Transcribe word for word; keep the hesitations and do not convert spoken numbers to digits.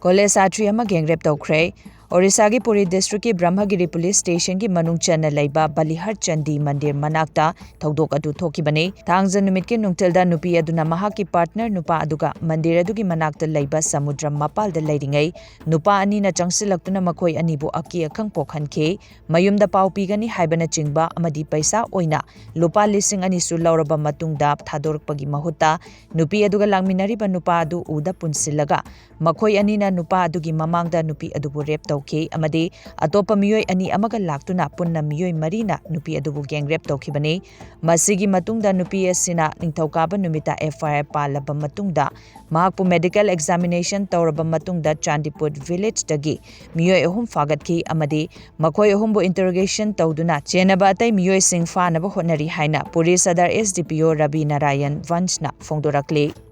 College ꯁꯥꯇ꯭ꯔꯤ ꯑꯃ ꯒꯦꯡꯔꯦꯞ ꯇꯧꯈ꯭ꯔꯦ꯫ ꯑꯣꯔꯤꯁꯥꯒꯤ ꯄꯨꯔꯤ ꯗꯤꯁꯇ꯭ꯔꯤꯛꯀꯤ ꯕ꯭ꯔꯍ꯭ꯃꯒꯤꯔꯤ ꯄꯨꯂꯤꯁ ꯁ꯭ꯇꯦꯁꯟꯒꯤ ꯃꯅꯨꯡ ꯆꯟꯅ ꯂꯩꯕ ꯕꯂꯤꯍꯔ ꯆꯟꯗꯤ ꯃꯟꯗꯤꯔ ꯃꯅꯥꯛꯇ ꯊꯧꯗꯣꯛ ꯑꯗꯨ ꯊꯣꯛꯈꯤꯕꯅꯤ꯫ ꯊꯥꯡꯖ ꯅꯨꯃꯤꯠꯀꯤ ꯅꯨꯡꯊꯤꯜꯗ ꯅꯨꯄꯤ ꯑꯗꯨꯅ ꯃꯍꯥꯛꯀꯤ ꯄꯥꯔꯠꯅꯔ ꯅꯨꯄꯥ ꯑꯗꯨꯒ ꯃꯟꯗꯤꯔ ꯑꯗꯨꯒꯤ ꯃꯅꯥꯛꯇ ꯂꯩꯕ ꯁꯃꯨꯗ꯭ꯔ ꯃꯄꯥꯜꯗ ꯂꯩꯔꯤꯉꯩ, ꯅꯨꯄꯥ ꯑꯅꯤꯅ ꯆꯪꯁꯤꯜꯂꯛꯇꯨꯅ ꯃꯈꯣꯏ ꯑꯅꯤꯕꯨ ꯑꯀꯤ ꯑꯈꯪ ꯄꯣꯛꯍꯟꯈꯤ꯫ ꯃꯌꯨꯝꯗ ꯄꯥꯎ ꯄꯤꯒꯅꯤ ꯍꯥꯏꯕꯅꯆꯤꯡꯕ ꯑꯃꯗꯤ ꯄꯩꯁꯥ ꯑꯣꯏꯅ ꯂꯨꯄꯥ ꯂꯤꯁꯤꯡ ꯑꯅꯤꯁꯨ ꯂꯧꯔꯕ ꯃꯇꯨꯡꯗ ꯊꯥꯗꯣꯔꯛꯄꯒꯤ ꯃꯍꯨꯠꯇ ꯅꯨꯄꯤ ꯑꯗꯨꯒ ꯂꯥꯛꯃꯤꯟꯅꯔꯤꯕ ꯅꯨꯄꯥ ꯑꯗꯨ ꯎꯗ ꯄꯨꯟꯁꯤꯜꯂꯒ ꯃꯈꯣꯏ ꯑꯅꯤꯅ ꯅꯨꯄꯥ ꯑꯗꯨꯒꯤ ꯃꯃꯥꯡꯗ ꯅꯨꯄꯤ ꯑꯗꯨꯕꯨ ꯔꯦꯞ ꯇꯧꯈꯤ ꯑꯃꯗꯤ ꯑꯇꯣꯞꯄ ꯃꯤꯑꯣꯏ ꯑꯅꯤ ꯑꯃꯒ ꯂꯥꯛꯇꯨꯅ ꯄꯨꯟꯅ ꯃꯤꯑꯣꯏ ꯃꯔꯤꯅ ꯅꯨꯄꯤ ꯑꯗꯨꯕꯨ ꯒꯦꯡ ꯔꯦꯞ ꯇꯧꯈꯤꯕꯅꯤ꯫ ꯃꯁꯤꯒꯤ ꯃꯇꯨꯡꯗ ꯅꯨꯄꯤ ꯑꯁꯤꯅ ꯅꯤꯡꯊꯧꯀꯥꯕ ꯅꯨꯃꯤꯠꯇ ꯑꯦꯐ ꯑꯥꯏ ꯑꯥꯔ ꯄꯥꯜꯂꯕ ꯃꯇꯨꯡꯗ ꯃꯍꯥꯛꯄꯨ ꯃꯦꯗꯤꯀꯦꯜ ꯑꯦꯛꯖꯥꯃꯤꯅꯦꯁꯟ ꯇꯧꯔꯕ ꯃꯇꯨꯡꯗ ꯆꯥꯟꯗꯤꯄꯨꯔ ꯚꯤꯂꯦꯖꯇꯒꯤ ꯃꯤꯑꯣꯏ ꯑꯍꯨꯝ ꯐꯥꯒꯠꯈꯤ ꯑꯃꯗꯤ ꯃꯈꯣꯏ ꯑꯍꯨꯝꯕꯨ ꯏꯟꯇꯔꯣꯒꯦꯁꯟ ꯇꯧꯗꯨꯅ ꯆꯦꯟꯅꯕ ꯑꯇꯩ ꯃꯤꯑꯣꯏꯁꯤꯡ ꯐꯥꯅꯕ ꯍꯣꯠꯅꯔꯤ ꯍꯥꯏꯅ ꯄꯨꯔꯤ ꯁꯗꯔ ꯑꯦꯁ ꯗꯤ ꯄꯤ ꯑꯣ ꯔꯕꯤ ꯅꯥꯔꯥꯌꯟ ꯚꯟꯁꯅ ꯐꯣꯡꯗꯣꯔꯛꯂꯤ꯫